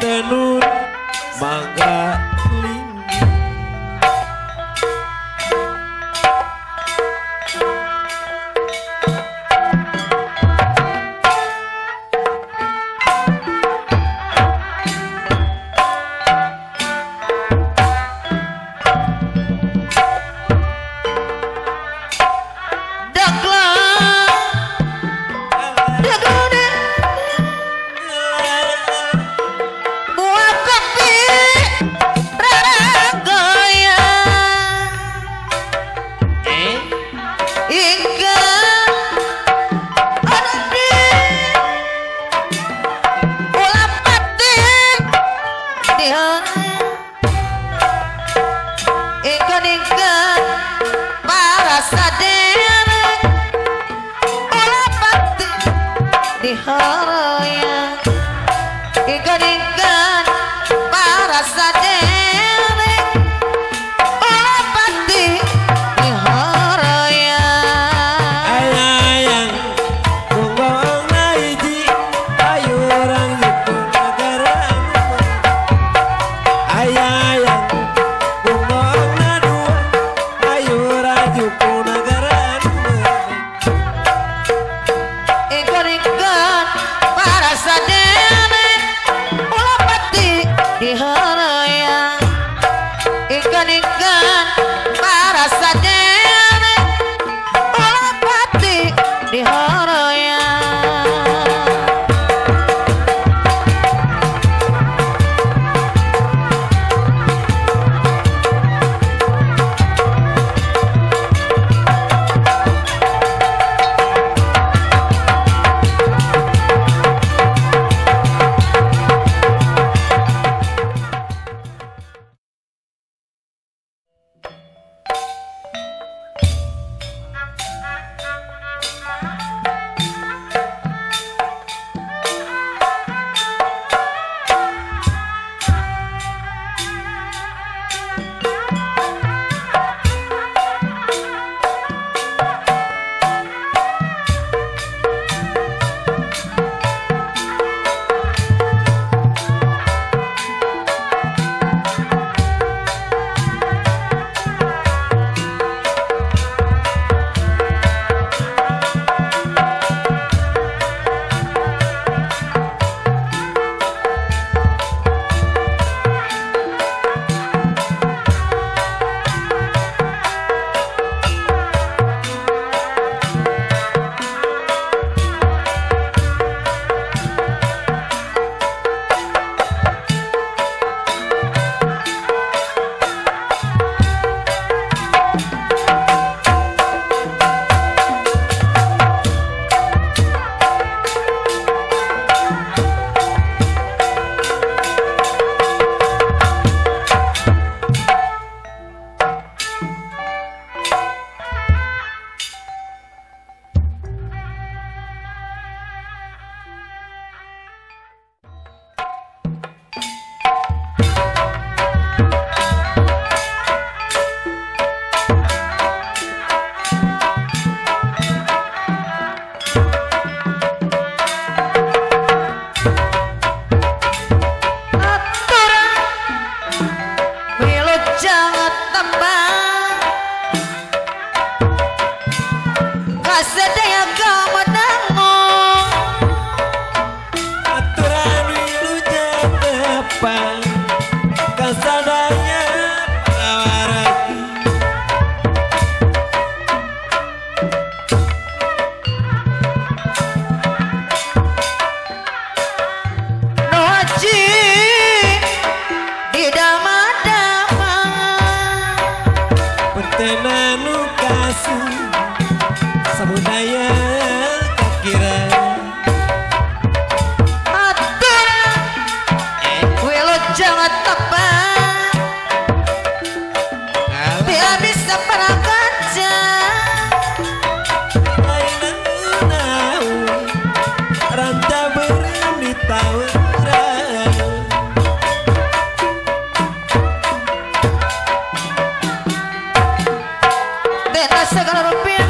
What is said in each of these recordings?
Tenun mangga linggi Samudaya kakira atur wilujeng tepang biar bisa parakaca ranta beureum di tawuran dena segala rupiah.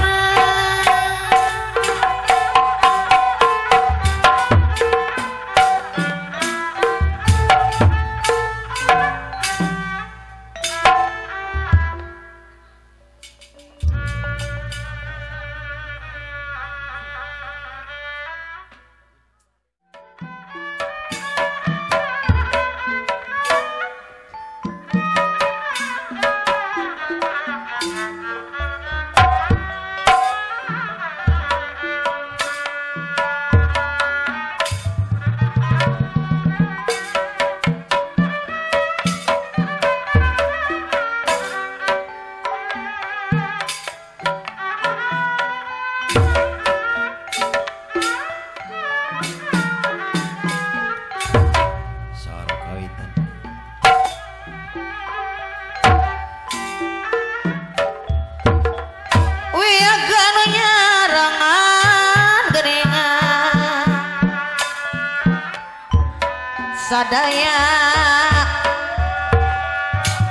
Sadaya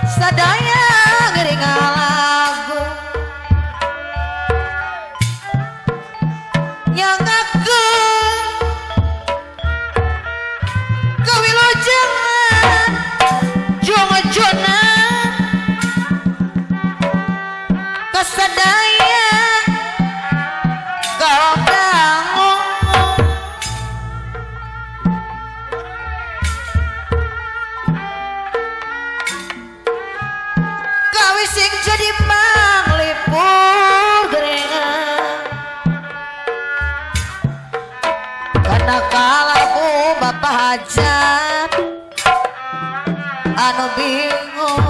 sadaya ngiring lagu yang ngageun kawilujengan jongojona kasadaya kadangu. Sing jadi manglipur gerengan karena kalaku bapak hajat anu bingung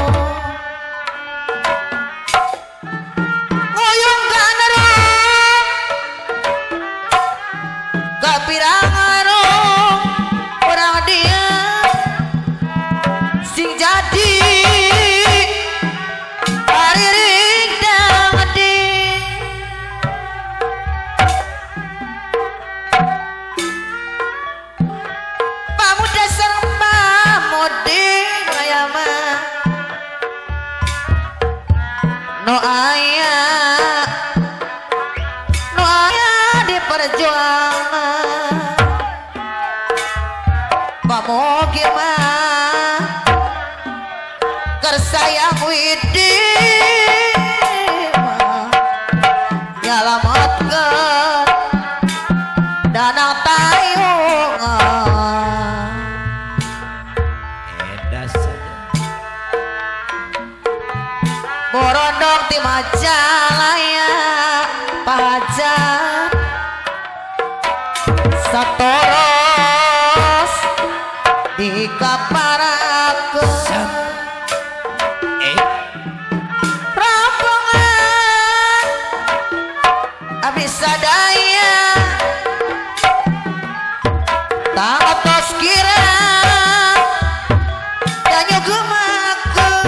nguyung ganerung kapirangarung orang dia sing jadi no aya, no aya di perjuangan pamogi mah kersayang widi mah nyalametkeun danang tayungan. Borondong ti Majalaya pajak satoros di kaparakeun rombongan abdi sadaya tangtos kira danyo gemakeun.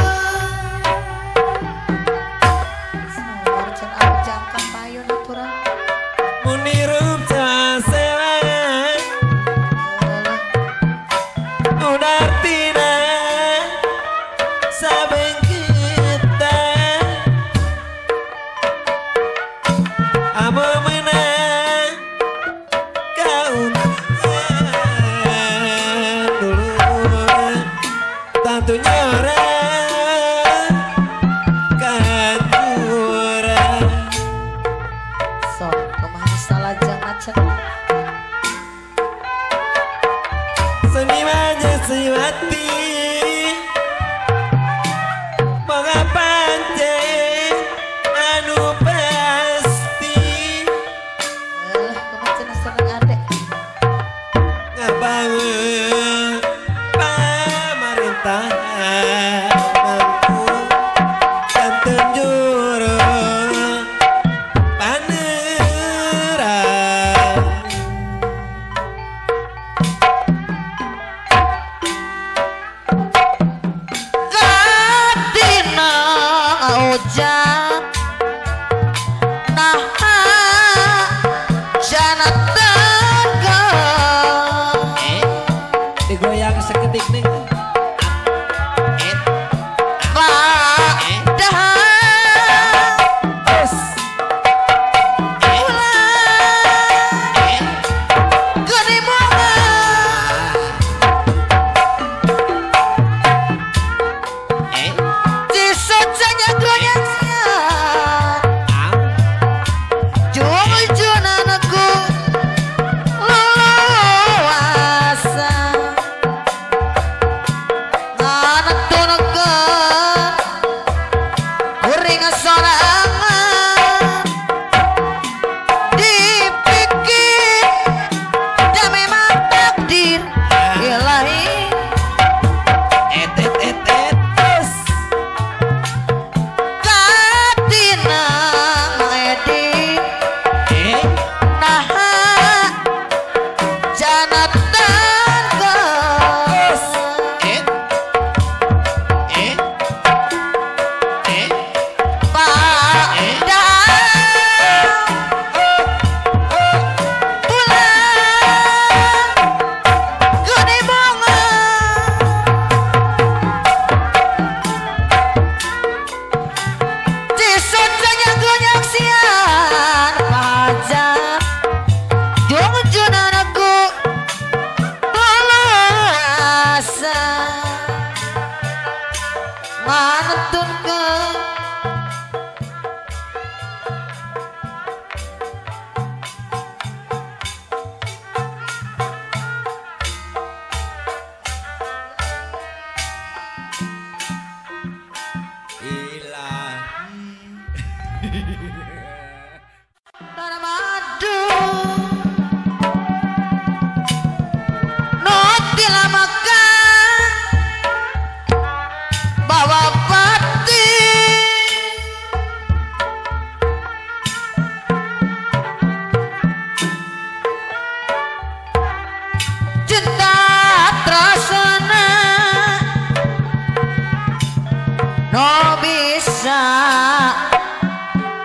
No bisa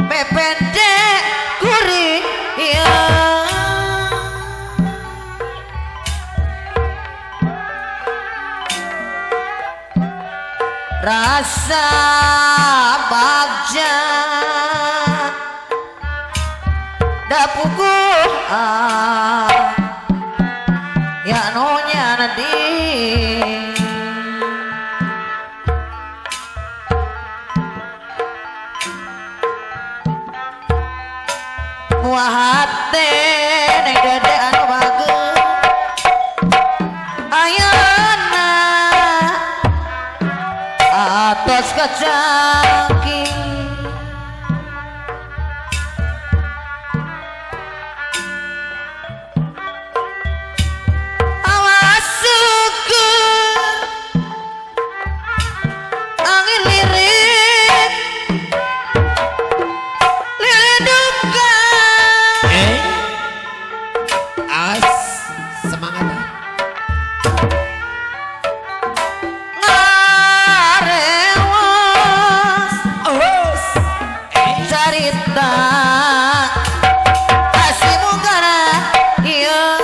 mependek kuring ya. Rasa bagja dapuguh ya nonya nadi muah hate neng dede anu bagus ayana atos kacaki awas suku angin lirik lirik duka. As semangat. Ngarewas carita asimugara iya.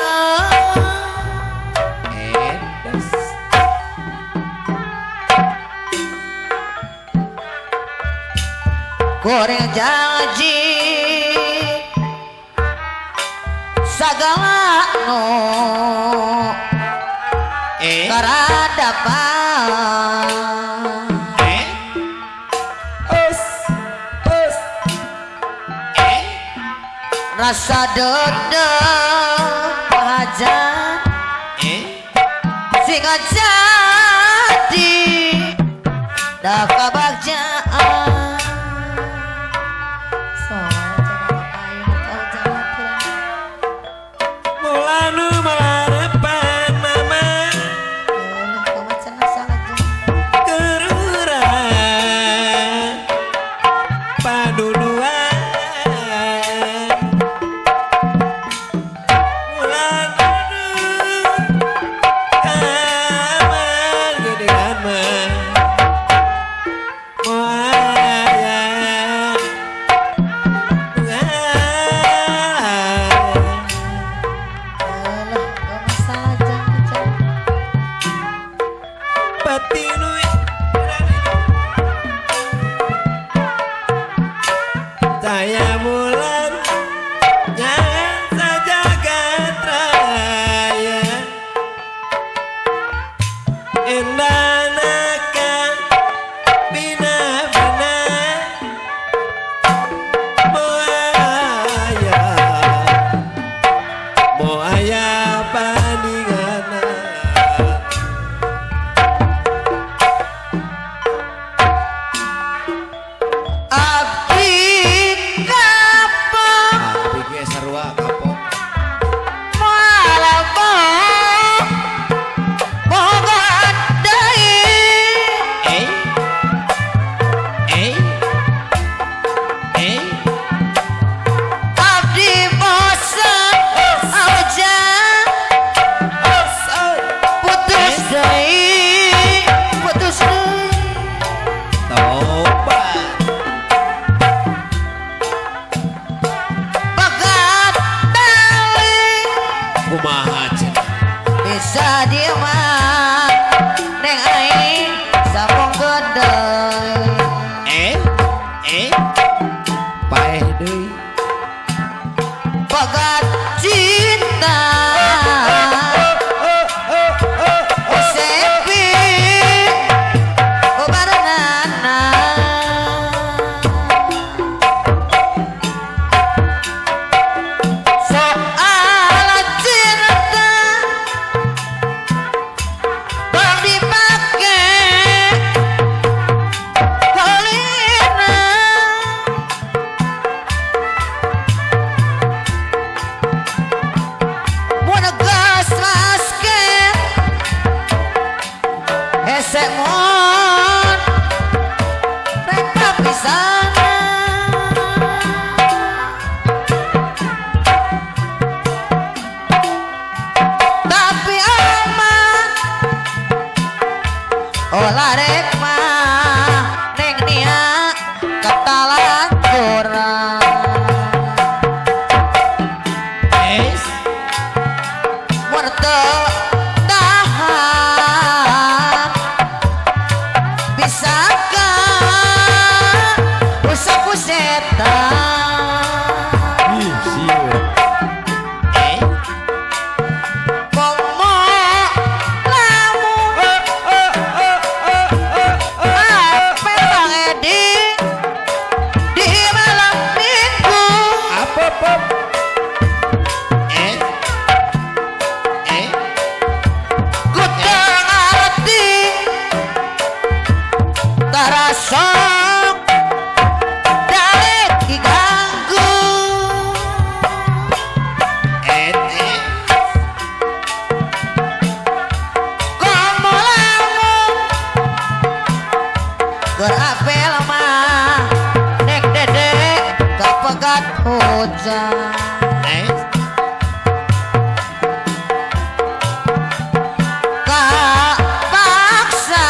Goreng janji sagala no karadapan. Rasa dendam hajat sing jadi dah kabagjaan. Mulanu malarepan mama kerura paduduan mulanu kamar gedean mah moaya. Saya bulan jangan saja raya endanakan bina bina moaya moaya paningana. Bisa diaman neng aing sabong gede paeh deui bagat cinta sepi barenana soal cinta bocah Kapaksa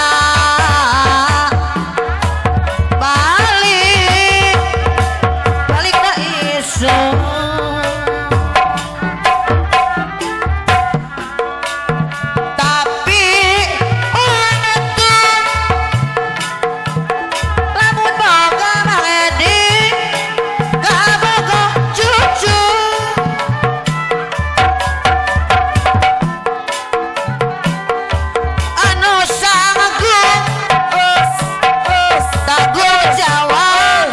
balik balik na iso tapi untung lamun boga Mang Edi kabogo cucu anu sanggup tanggung jawab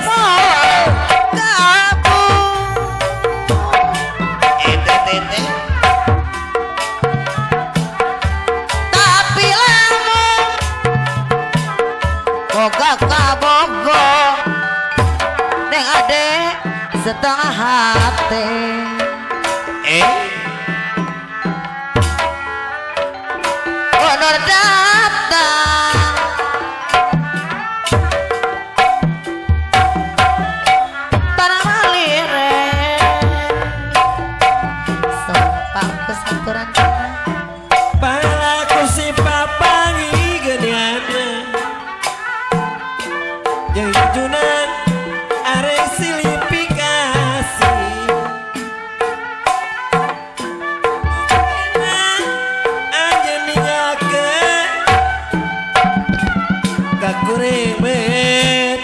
moal kabur tapi lamun boga kabogo neng ade setengah hati honor datang tanah malire sempak kesaturan Palaku si papangi geniana jeung junan arek silipi kasih anjeun ninggalkeun ka kuring bet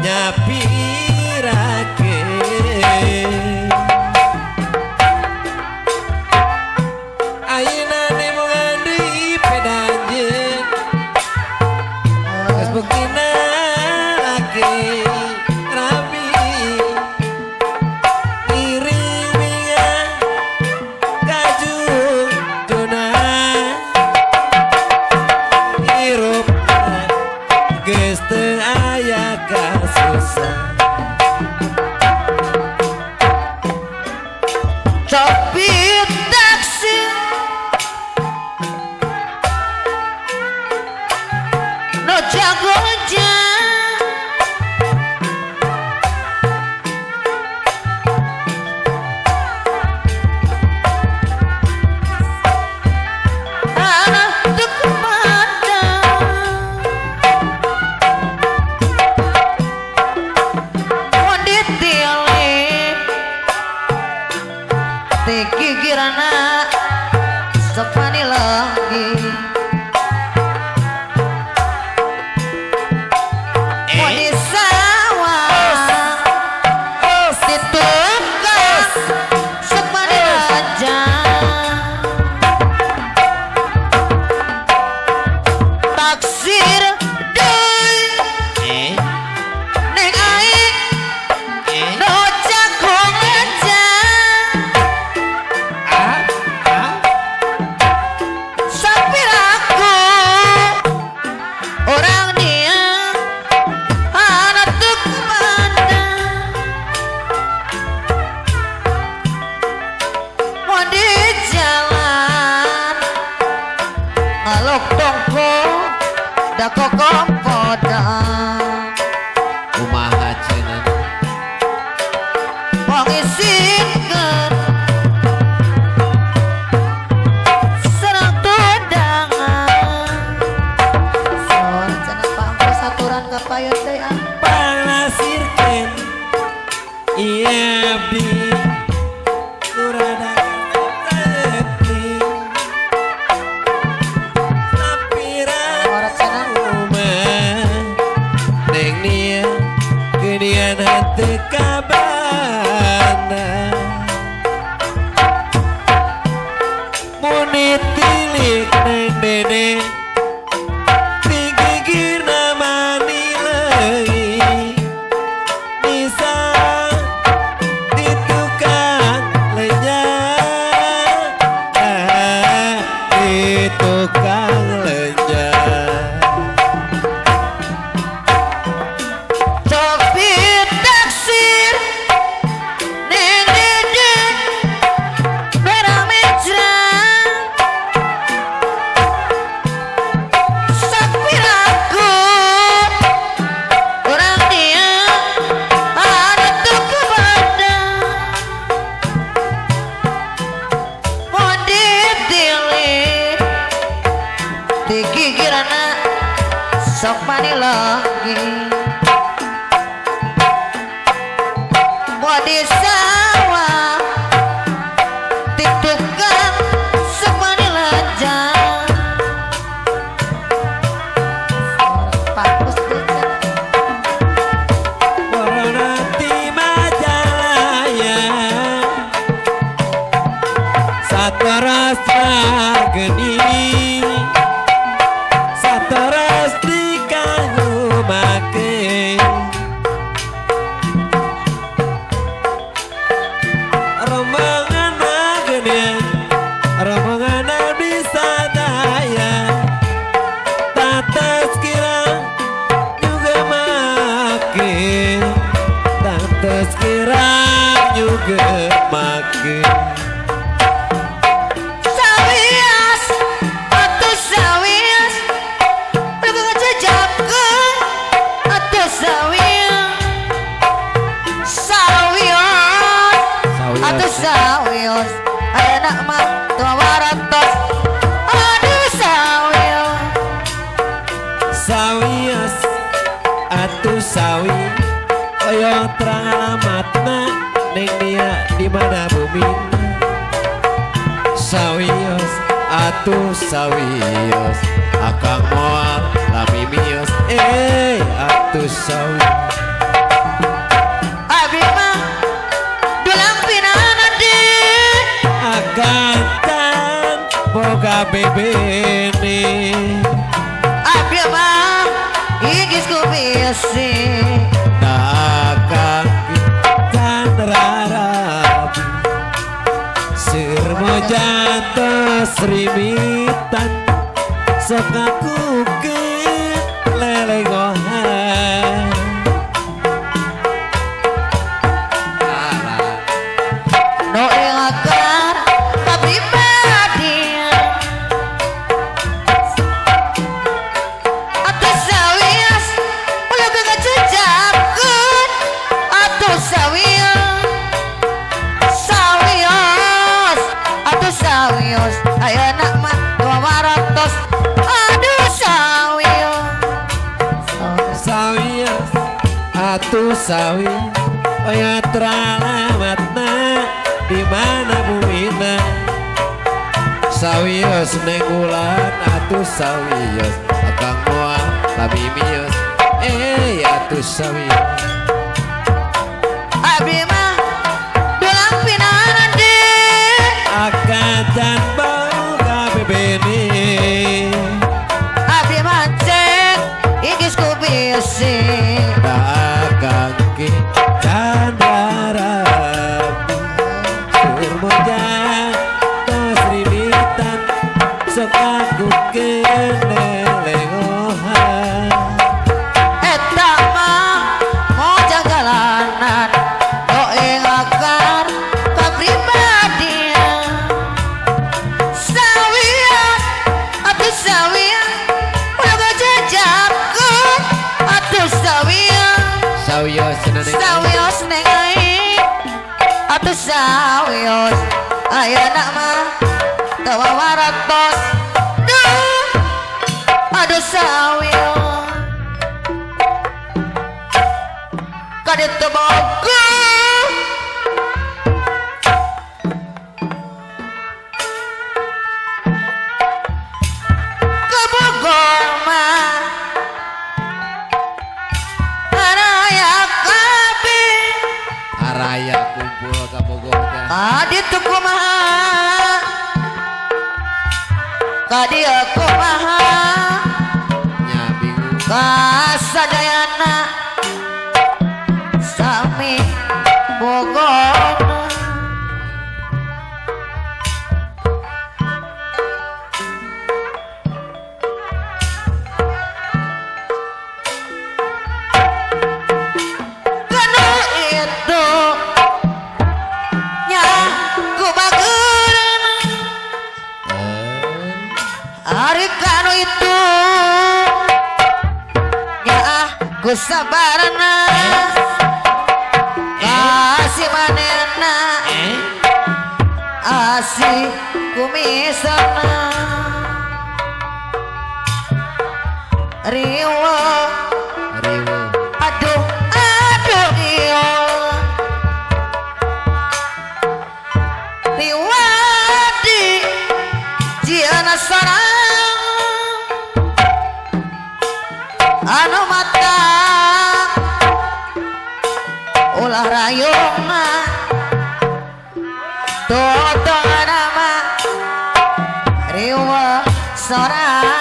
nyapirakeun ayeuna nemungan deui peda anjeun geus buktina laki rabi iring minga kajujuna hirup geus teu aya kasusah sopir taksi no jago gigirana sepani lagi mau di sawah di tukang sepani raja taksir deui neng aing no jago aja sapir aku orang dia anak tuk mana mau di jalan ngalok tongko da kokom podang kumaha cenah wong isinkeun serang tundangan sor cenah pangkos aturan kapayun deui ah palasirkeun ieu abdi kurada saeutik sapira Ora cenah rumah neng nia geudian hate kabana muni tilik neng dede tigigirna mani leuit bisa di tukang lenya di tukang lenya sopir taksir neng dede barang mejrang Gigirana sok manilagi di sawah titukang semani lajang pakus Waranati Majalaya Sataras geni Sataras dikahumake rombongan abdi sadaya tatas kira juga make tatas kira juga make sawias atuh sawias lu ngejejapkeun atuh sawias sawias atuh sawias ayeuna mah 200 aduh sawios sawios atuh sawi oyo terang alamatna ning dia di mana bumi sawios atuh sawios akang moal lami mios atuh sawi abi mah dulang pinana di akang boga bebene abdi mah igis ku bisi takang can rarabi sirmo jantos rimitan sok ngakukeun lelengohan no engakar kapribadi atuh sawias ulah ngejejapkeun atuh sawias sawias atuh sawias ayeuna mah 200 aduh sawias sawias atuh sawi oya teralamatna di mana bumina sawios neng ulan atuh sawios akang moal lami mios atuh sawios abdi mah dulang pinana di akan can boga bebene abdi mah cek igis ku bisi akang ki can rarabi surmo jantos rimitan sok ngakukeun lelengohan eta mah mojagalanan no engakar kapribadian sawias atuh sawias ulah ngejejapkeun atuh sawias sawios sawios neng aing atuh sawios ayeuna mah 200 duh aduh sawios kaditu boga ke Bogor mah araya kabeh araya kumpul ka Bogor teh kaditu kumaha kadieu kumaha nya bingung kasadayana sami Bogor kanu itu nya ku bageurna ari kanu itu nya ku sabarna kasih manena asih kumisana. Riwa riwa aduh aduh riwa riwa di jiana sarang anu mata ulah rayungna totongan nama riwa sorang.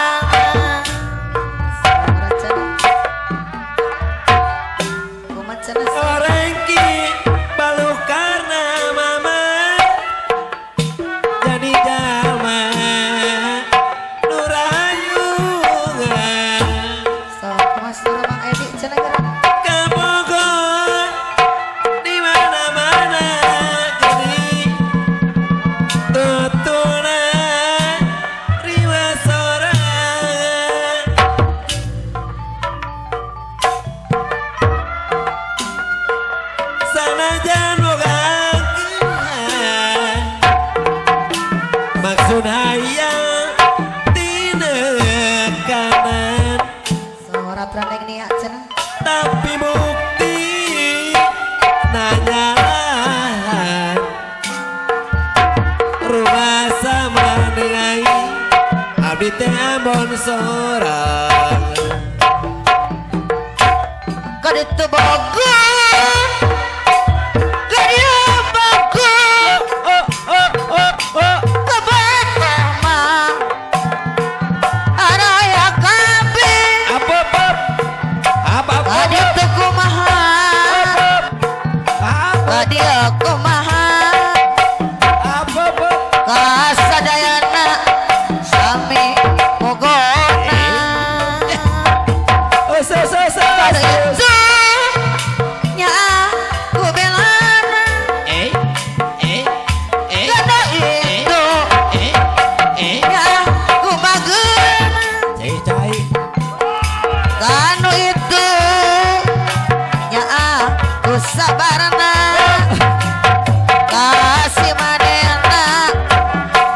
Orangki baluh karena mama jadi jalma nu rayungan. Sok kumaha Mang Edi cenah geura. Kabogoh di mana-mana jadi tutuna riwa sorangan. Sanajan boga maksud hayang tinekanan Sora praneng nia cenah. Tapi bukti nanyahan rumah sama dengan abdi teh ambon sorang. Kaditu bogoh kadieu bogoh Oh oh oh oh kebatah mah araya kabeh. Apa apa apa apa Kaditu kumaha apa kadieu kumaha apa apa kasadayana sami bogona. Oh so so so Kaditu nya ku belana eh eh eh kana itu eh eh nya ku bageuna cai cai kanu itu nya ku sabarna kasih manehna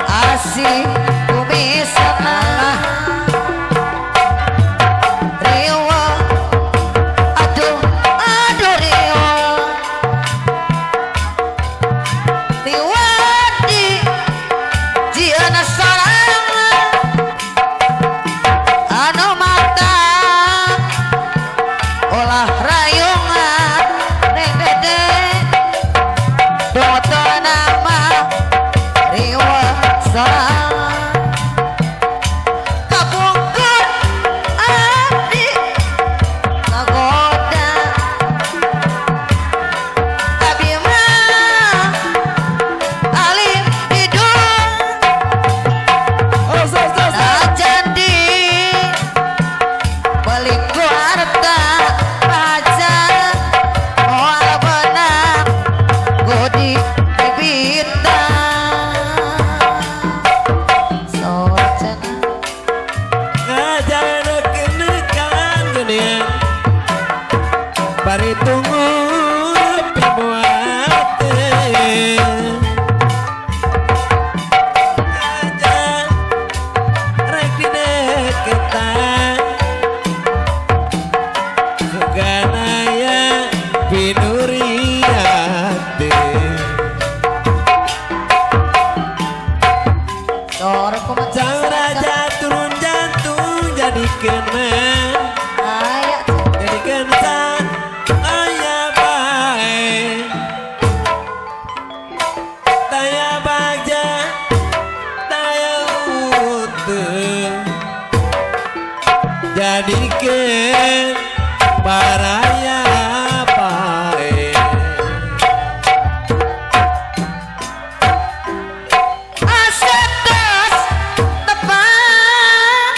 asih kumisana riwa aduh aduh riwa riwa di jiana sarang anu mata olah rayungan neng dede doto nama riwa sorang kapungkur abdi kagoda abdi mah alim hidung oh so so so najan di beli ku harta baca moal benang godi bintang so cenah ngajarekeun geuning bari tunggu pibuate ngajar rek dideketan suganaya pinuriate. Sora kumaha Sang raja turun jantung jadikeun mah aya jadikeun sang aya bae daya bagja daya utuh jadikeun baraya bae. Asetos tepat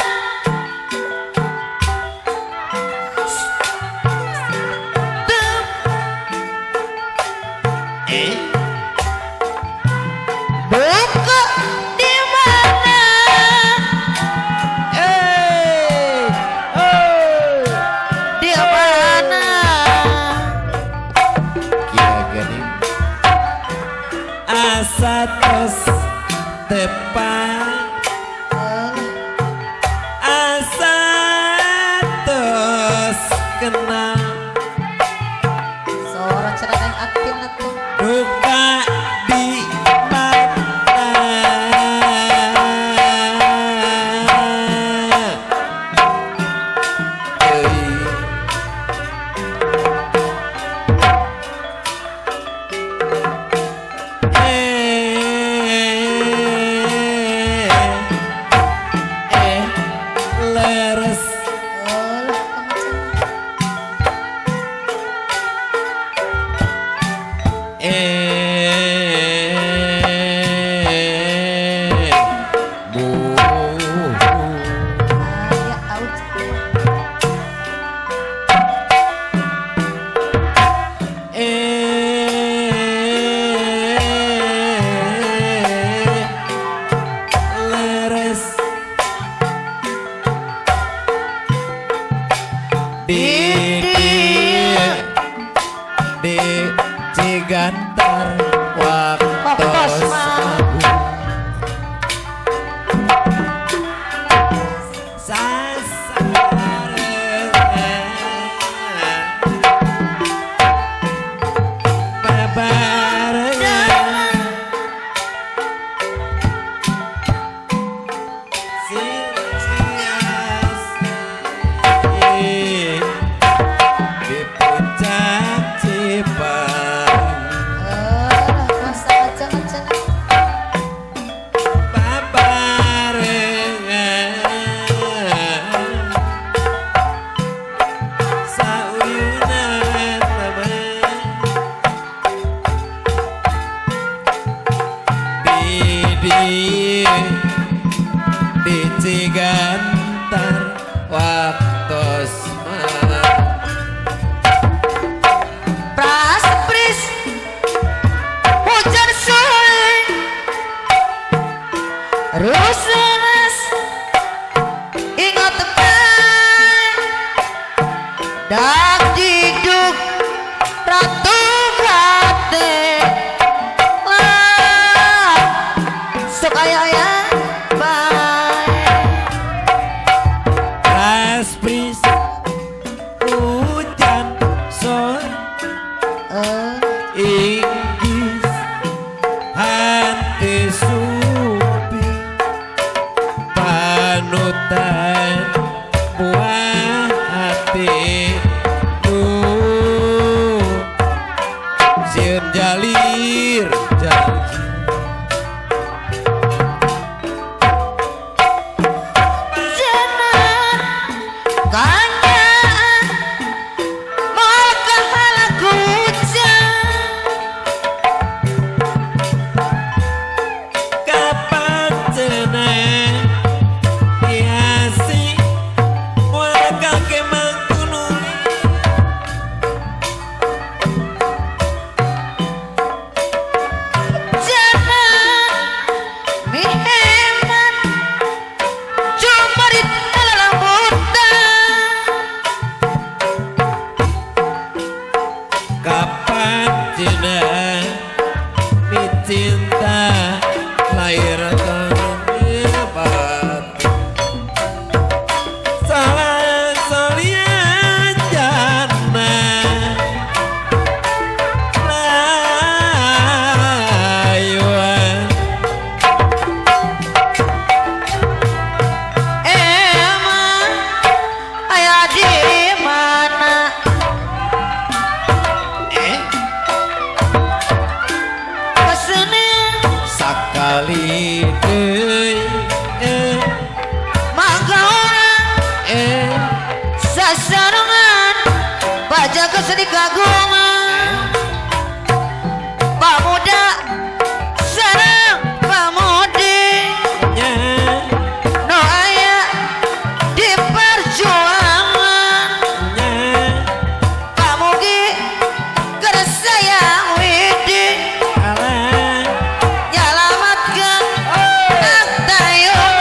Eh buka di mana eh oh di mana Silih di puncak Cipang babarengan sauyunan teman di Cigantar waktos malam Praspris hujan sore rusenas ingat teman dak diduk ratu hati lah sukaya ya bae. Praspris hujan sore inggis hati supi panutan buah hati ku sieun jalir janji Jangan kanyaan moal kahala kucang kapan cenah hiasi moal ka mangkunuli Jangan miheman jumarit lalamutan kapan cenah mi cinta lahir hebat salah solian jana layuan Emang aya di mana kesini sakali deui mangga orang sasarengan baca keseni kagungan pamuda sareng pamudi nya no aya di perjuangan nya pamugi keur sayang widi alah nyalamatkeun aktayun.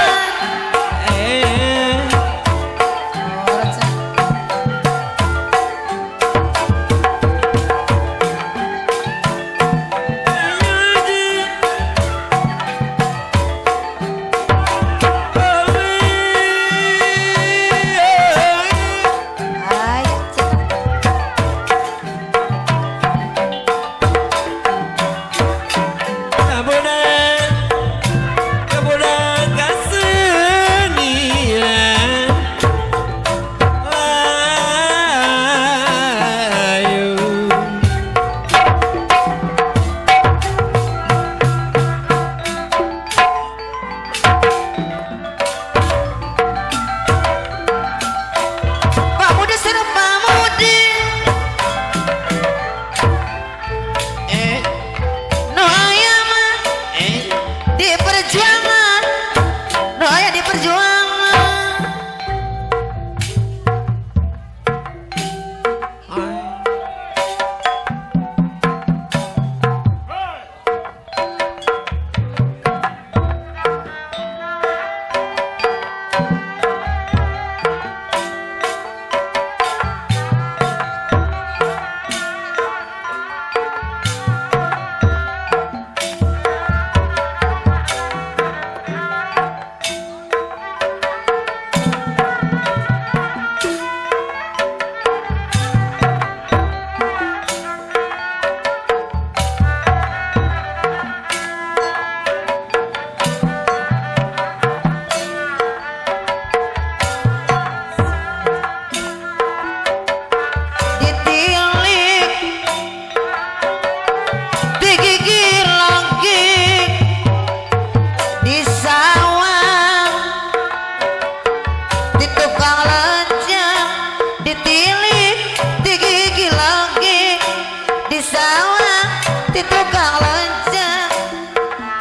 Di tukang lonceng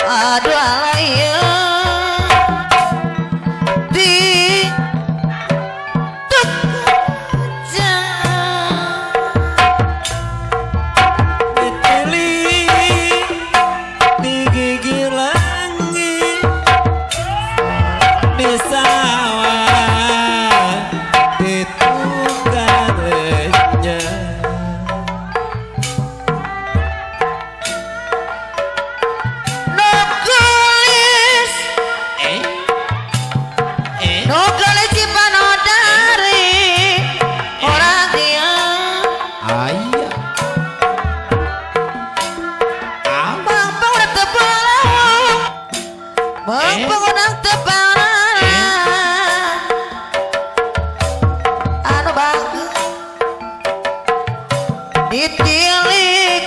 aduh alaya di tukang lonceng ditili digigir langit di sawah di tukang renyah. Ditilik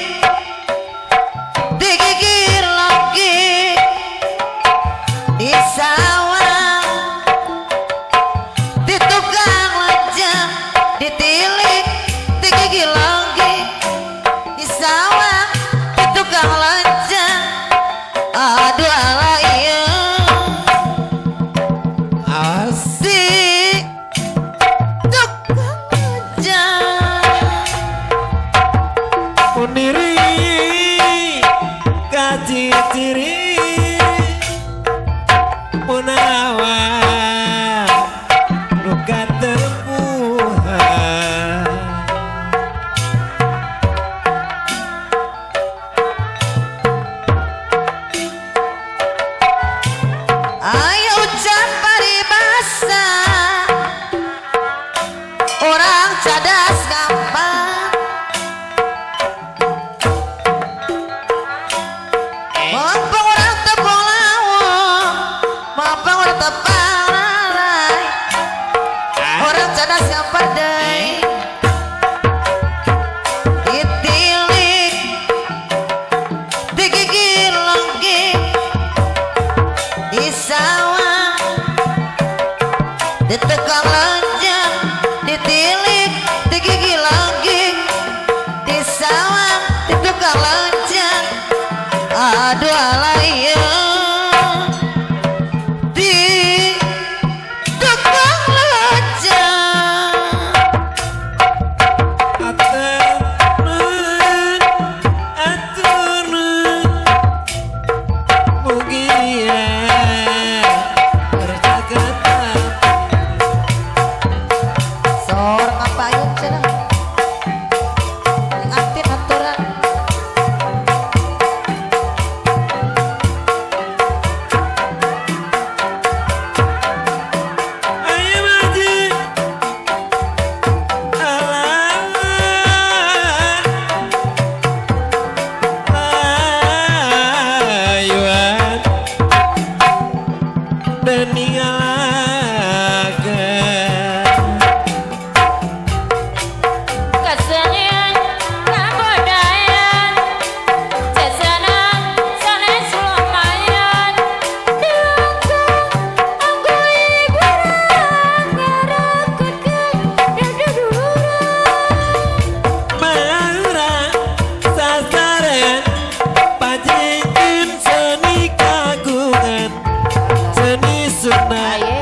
digigir lagi di sawah di tukang lonceng ditilik digigir lagi di sawah di tukang lonceng aduh alaya asik tukang lonceng. Puniri kaciciri punawa luka tempuhan. Ayo ucap paribasa orang cadas gampang orang cadas yang pandai ditilik digigir lagi di sawah di tukang lonceng ditilik digigir lagi di sawah di tukang lonceng aduh alaya di tukang lonceng. Seni kagungan seni sunah.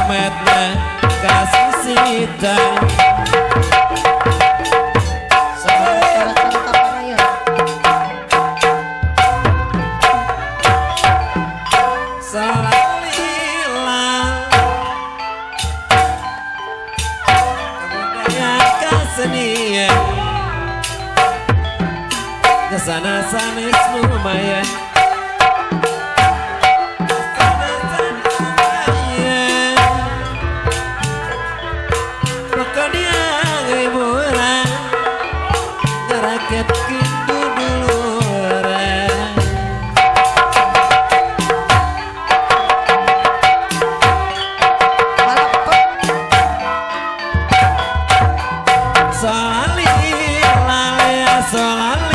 Rahmatna kasusitan. Sana sanes lumayan, sana sanes lumayan. Pokoknya hiburan, rakyat kindu duluran. Solali lalea solali.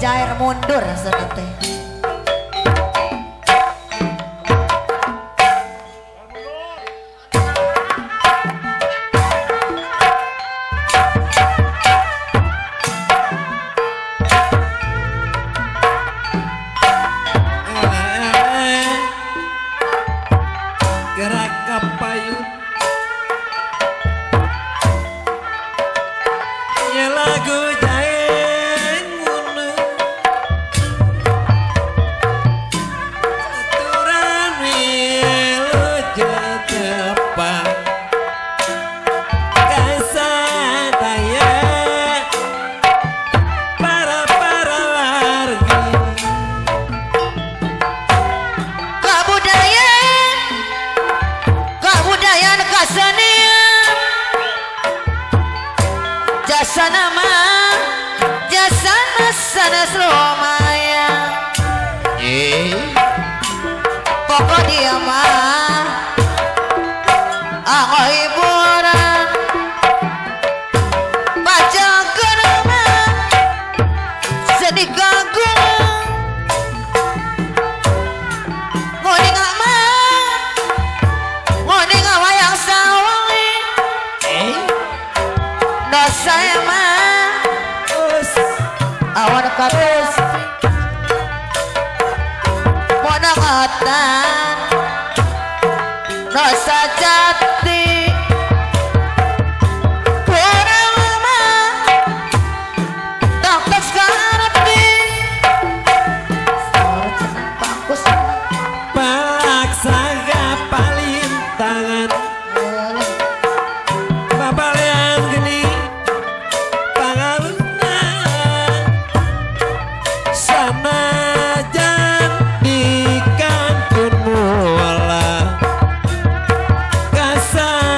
Jair mundur senate. Gerak kapayun ya lagu Pokok dia mah aku hiburan baca kerana sedih kagum nguning mah nguning wayang sawangi dosa mah awan katus monangatan rasa jati kurang mah tak tersekarti paksa gapalin tangan babalean geni pangaruna sanajan di kantun mula kasar.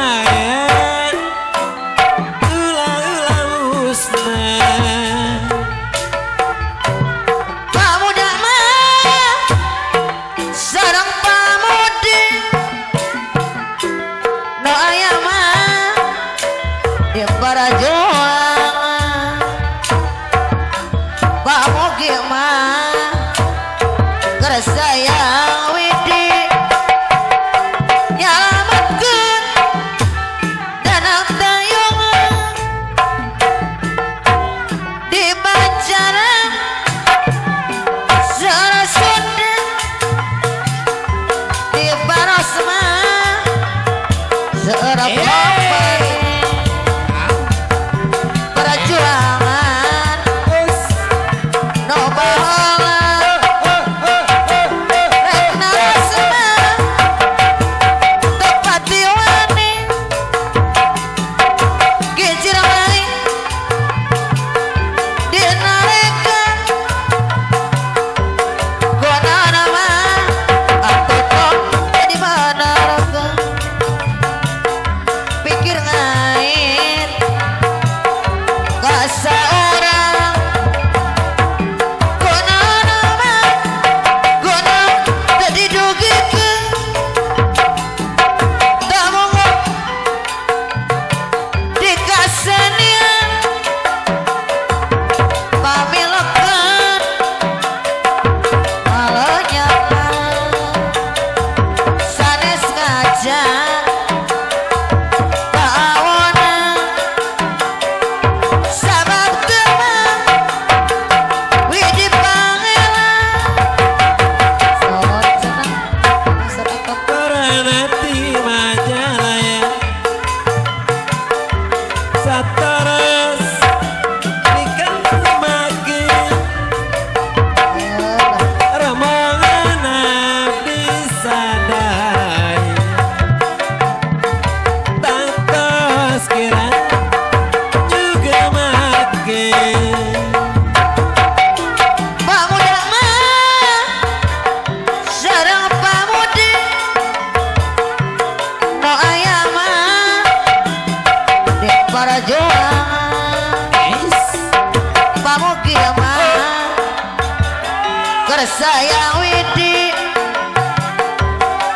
Hyang Widi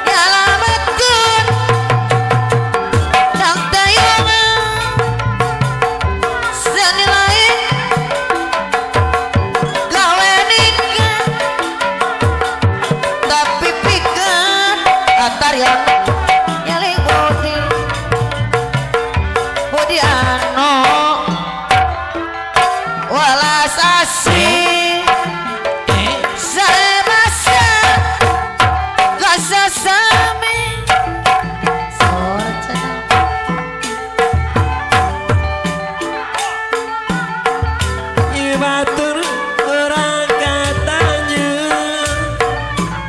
nyalametkeun Dang Tayungan seni lain gawe nikah tapi pikeun ataryan nyeling budi budi anu welas asih saebasa kasasami sorcana. Ibatur orang katanya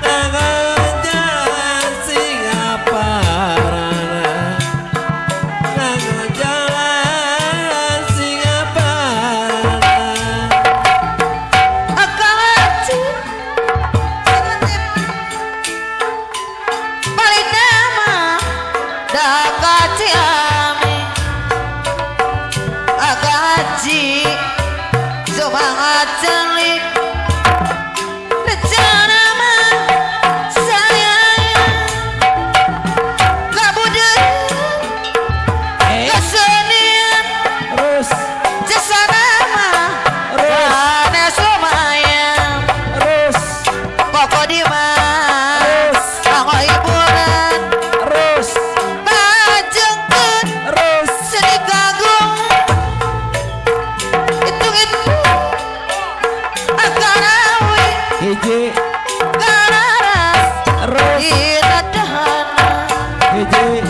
Nangan Singaparana, nangan jalan Singaparana. Akalaci balik nama dakaci ami akaci semangat celik rencana mah saya kabudut kesenian Terus jasa nama sanes lumayan terus pokok di mah terus kanggo hiburan terus ngajengkeun terus seni kagung hitung-hitung akarawi hiji kararas terus dina dahana hiji.